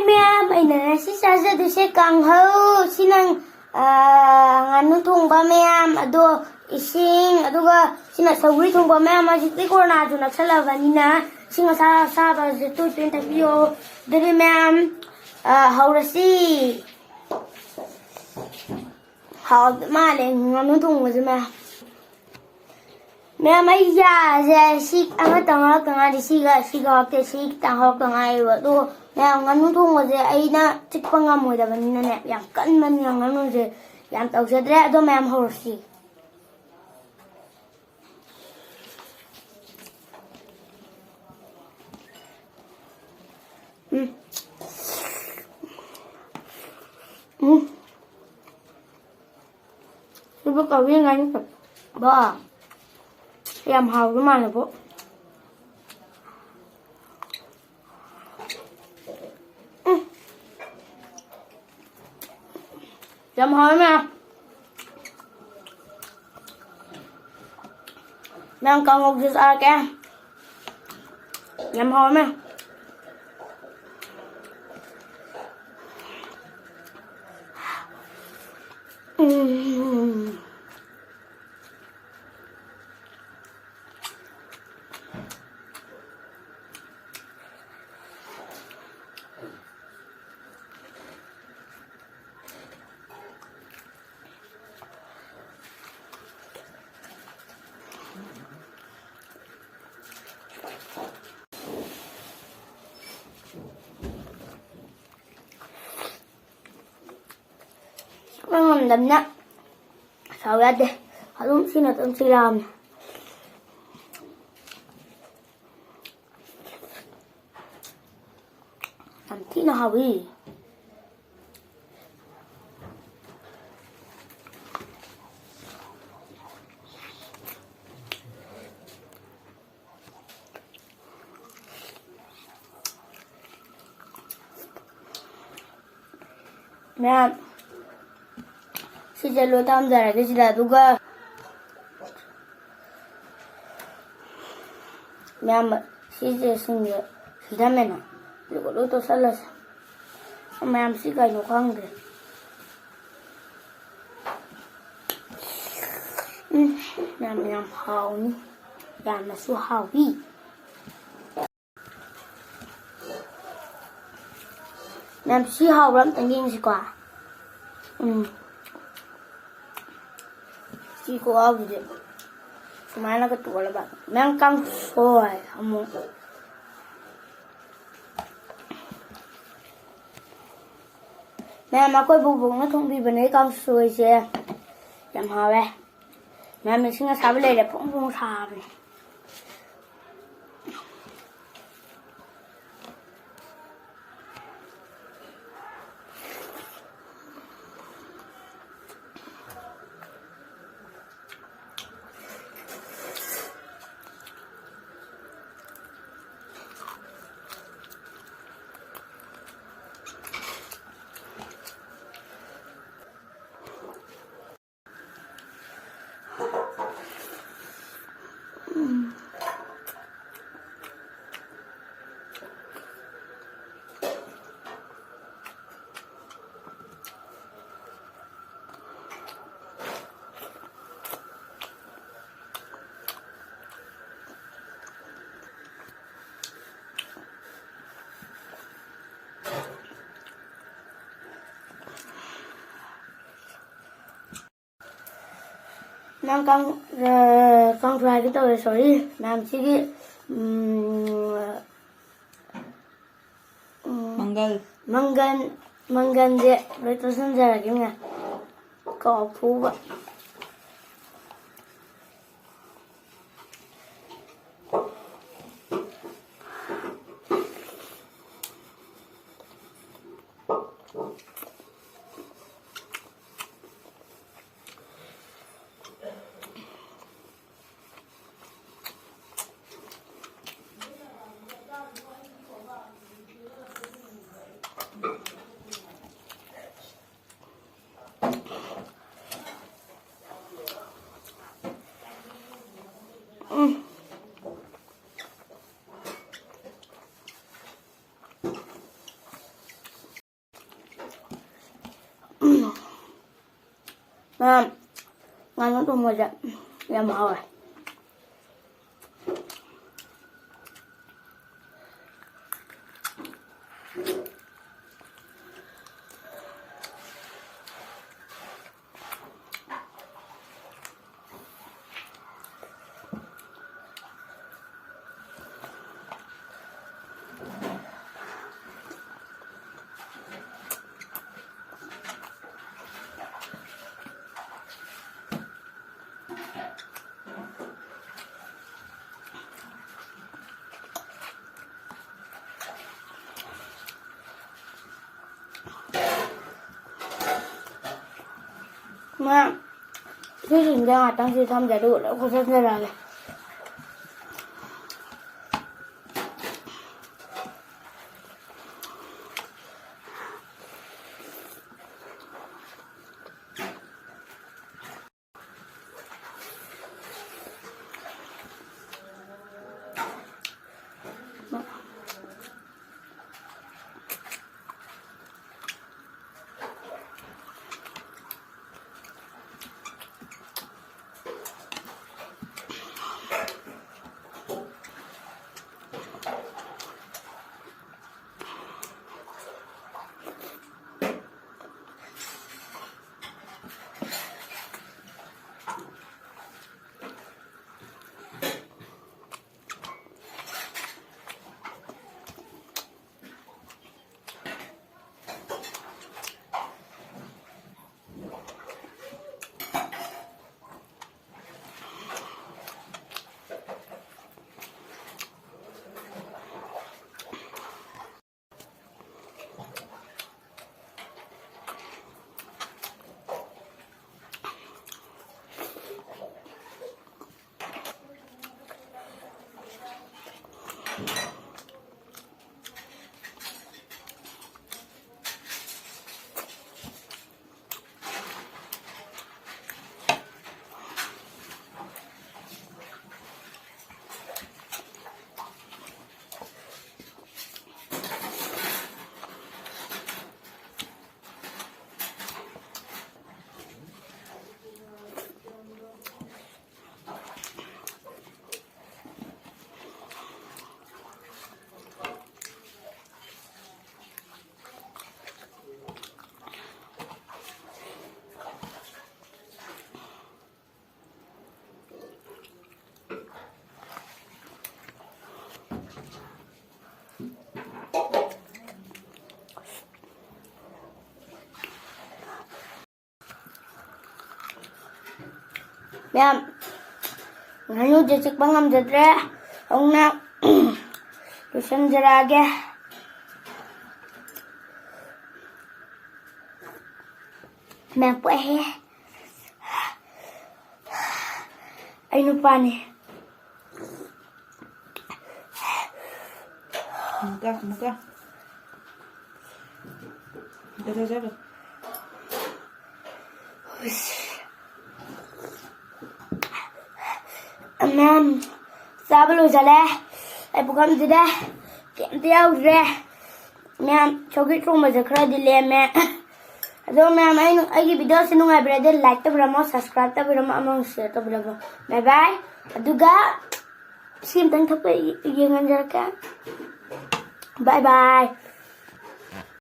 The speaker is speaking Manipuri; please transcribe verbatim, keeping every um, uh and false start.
ꯃꯌꯥꯝ, ꯑꯩꯅ ꯉꯁꯤ ꯆꯥꯖꯗꯣꯏꯁꯦ ꯀꯥꯡꯍꯧ꯫ ꯁꯤ ꯅꯪ, ꯑ, ꯉꯥꯅꯨ ꯊꯣꯡꯕ ꯃꯌꯥꯝ, ꯑꯗꯣ ꯏꯁꯤꯡ, ꯑꯗꯨꯒ ꯁꯤꯅ ꯁꯧꯒ꯭ꯔꯤ ꯊꯣꯡꯕ ꯃꯌꯥꯝ꯫ ꯍꯧꯖꯤꯛꯇꯤ ꯀꯣꯔꯣꯅꯥꯁꯨ ꯅꯛꯁꯜꯂꯕꯅꯤꯅ ꯏꯁꯤꯡ ꯑꯁꯥ ꯑꯁꯥꯕꯁꯦ ꯇꯣꯏ ꯇꯣꯏꯅ ꯊꯛꯄꯤꯌꯣ꯫ ꯑꯗꯨꯗꯤ ꯃꯌꯥꯝ, ꯑ, ꯍꯧꯔꯁꯤ꯫ ꯍꯥꯎꯗꯧ ꯃꯥꯜꯂꯦ ꯉꯥꯅꯨ ꯊꯣꯡꯕꯁꯦ ꯃꯌꯥꯝ꯫ ꯃꯌꯥꯝ, ꯑꯩ ꯌꯥꯁꯦ ꯁꯤ ꯑꯃꯇꯪ ꯍꯧꯔꯛꯇ ꯉꯥꯏꯔꯤ꯫ ꯁꯤꯒ ꯁꯤꯒ ꯍꯥꯞꯇꯦ, ꯁꯤ ꯈꯤꯇꯪ ꯍꯧꯔꯛꯇ ꯉꯥꯏꯔꯤꯕ꯫ ꯑꯗꯣ ꯃꯌꯥꯝ, ꯉꯥꯅꯨ ꯊꯣꯡꯕꯁꯦ ꯑꯩꯅ ꯆꯤꯛꯄ ꯉꯝꯃꯣꯏꯗꯕꯅꯤꯅꯅꯦ, ꯌꯥꯝ ꯀꯟꯕꯅꯤꯅ ꯉꯥꯅꯨꯁꯦ ꯌꯥꯝ ꯇꯧꯖꯗ꯭ꯔꯦ꯫ ꯑꯗꯣ ꯃꯌꯥꯝ, ꯍꯧꯔꯁꯤ꯫ ꯎꯝ꯫ ꯎꯝ꯫ ꯁꯤꯕꯨ ꯀꯧꯔꯤ ꯉꯥꯅꯤ ꯆꯠꯄ꯫ ꯌꯥꯝ ꯍꯥꯎꯕ ꯃꯥꯜꯂꯦꯕꯣ꯫ ꯎꯝ꯫ ꯌꯥꯝ ꯍꯥꯎꯋꯦ ꯃꯌꯥꯝ꯫ ꯅꯪ ꯀꯥꯡꯉꯧꯁꯨ ꯆꯥꯔꯛꯀꯦ꯫ ꯌꯥꯝ ꯍꯥꯎꯔꯝꯃꯦ꯫ ꯎꯝ꯫ ꯁꯨꯛꯉꯝ ꯉꯝꯗꯕꯅ ꯁꯥꯎ ꯌꯥꯗꯦ꯫ ꯑꯗꯨꯝ ꯁꯤꯅ ꯑꯗꯨꯝ ꯁꯤꯔꯛꯑꯕꯅꯦ꯫ ꯌꯥꯝ ꯊꯤꯅ ꯍꯥꯎꯋꯤ꯫ ꯃꯌꯥꯝ, ꯁꯤꯁꯦ ꯂꯣꯏ ꯊꯝꯖꯔꯒꯦ ꯁꯤꯗ, ꯑꯗꯨꯒ ꯃꯌꯥꯝ, ꯁꯤꯁꯦ ꯁꯤꯡꯁꯦ ꯁꯤꯊꯝꯃꯦꯅ, ꯑꯗꯨꯒ ꯂꯣꯏ ꯇꯣꯠꯁꯜꯂꯁꯦ꯫ ꯃꯌꯥꯝꯁꯤ ꯀꯩꯅꯣ ꯈꯪꯗ꯭ꯔꯦ꯫ ꯎꯝ, ꯌꯥꯝ, ꯌꯥꯝ ꯍꯥꯎꯅꯤ꯫ ꯌꯥꯝꯅꯁꯨ ꯍꯥꯎꯏ꯫ ꯃꯌꯥꯝ ꯁꯤ ꯍꯥꯎꯕ꯭ꯔꯥ ꯑꯝꯇꯪ ꯌꯦꯡꯁꯤꯀꯣ꯫ ꯎꯝ꯫ ꯁꯤ ꯈꯨꯍꯥꯎꯁꯤꯗꯤ꯫ ꯁꯨꯃꯥꯏꯅꯒ ꯇꯣꯠꯂꯕ꯫ ꯃꯌꯥꯝ ꯀꯥꯡꯁꯣꯏ ꯑꯃꯨꯛ꯫ ꯃꯌꯥꯝ ꯑꯩꯈꯣꯏ ꯕꯨꯕꯣꯛꯅ ꯊꯣꯡꯕꯤꯕꯅꯦ ꯀꯥꯡꯁꯣꯏꯁꯦ꯫ ꯌꯥꯝ ꯍꯥꯎꯋꯦ꯫ ꯃꯌꯥꯝ ꯏꯁꯤꯡ ꯑꯁꯥꯕ ꯂꯩꯔꯦ, ꯐꯣꯡ ꯐꯣꯡ ꯁꯥꯕꯅꯦ꯫ ꯅꯪ ꯀꯥꯡ-, ꯑ, ꯀꯥꯡꯁꯣꯏ ꯍꯥꯏꯒꯦ ꯇꯧꯔꯦ, sorry꯫ ꯃꯌꯥꯝꯁꯤꯒꯤ, ꯎꯝ, ꯎꯝ, ꯃꯪꯒꯜ꯫ ꯃꯪꯒꯜ, ꯃꯪꯒꯜꯁꯦ ꯂꯣꯏ ꯇꯣꯠꯁꯤꯟꯖꯔꯒꯦꯅꯦ꯫ ꯀꯥꯎꯊꯣꯛꯎꯕ꯫ ꯑꯥ, ꯉꯥꯅꯨ ꯊꯣꯡꯕꯁꯦ ꯌꯥꯝ ꯍꯥꯎꯋꯦ꯫ ꯃꯥ ꯁꯤꯁꯤꯡꯁꯦ ꯉꯥꯛꯇꯪ ꯁꯤ ꯊꯝꯖꯩ, ꯑꯗꯨꯒ ꯂꯣꯏ ꯈꯣꯠꯆꯟꯖꯔꯛꯑꯒꯦ꯫ ꯃꯌꯥꯝ, ꯉꯥꯅꯨꯁꯦ ꯆꯤꯛꯄ ꯉꯝꯖꯗ꯭ꯔꯦ꯫ ꯑꯃꯨꯛꯅ ꯂꯣꯏꯁꯤꯟꯖꯔꯛꯑꯒꯦ꯫ ꯃꯌꯥꯝ ꯄꯣꯛꯑꯦꯍꯦ꯫ ꯑꯩ ꯅꯨꯄꯥꯅꯤ꯫ ꯑꯃꯨꯛꯀ, ꯑꯃꯨꯛꯀ꯫ ꯑꯃꯨꯛꯀ ꯆꯥꯖꯔꯣ꯫ ꯃꯌꯥꯝ ꯆꯥꯕ ꯂꯣꯏꯁꯤꯜꯂꯦ꯫ ꯑꯩ ꯄꯨꯈꯝꯁꯤꯗ ꯀꯩꯝꯇ ꯌꯥꯎꯗ꯭ꯔꯦ꯫ ꯃꯌꯥꯝ ꯁꯧꯒ꯭ꯔꯤ ꯊꯣꯡꯕꯁꯦ ꯈꯔꯗꯤ ꯂꯦꯝꯃꯦ꯫ ꯑꯗꯣ ꯃꯌꯥꯝ ꯑꯩꯅ, ꯑꯩꯒꯤ videoꯁꯦ ꯅꯨꯡꯉꯥꯏꯕꯤꯔꯗꯤ like ꯇꯧꯕꯤꯔꯝꯃꯣ, subscribe ꯇꯧꯕꯤꯔꯝꯃꯣ, ꯑꯃꯃꯝ share ꯇꯧꯕꯤꯔꯝꯃꯣ꯫ Bye bye꯫ ꯑꯗꯨꯒ ꯁꯤ ꯑꯝꯇꯪ ꯊꯛꯄ ꯌꯦꯡꯍꯟꯖꯔꯛꯀꯦ꯫ Bye bye꯫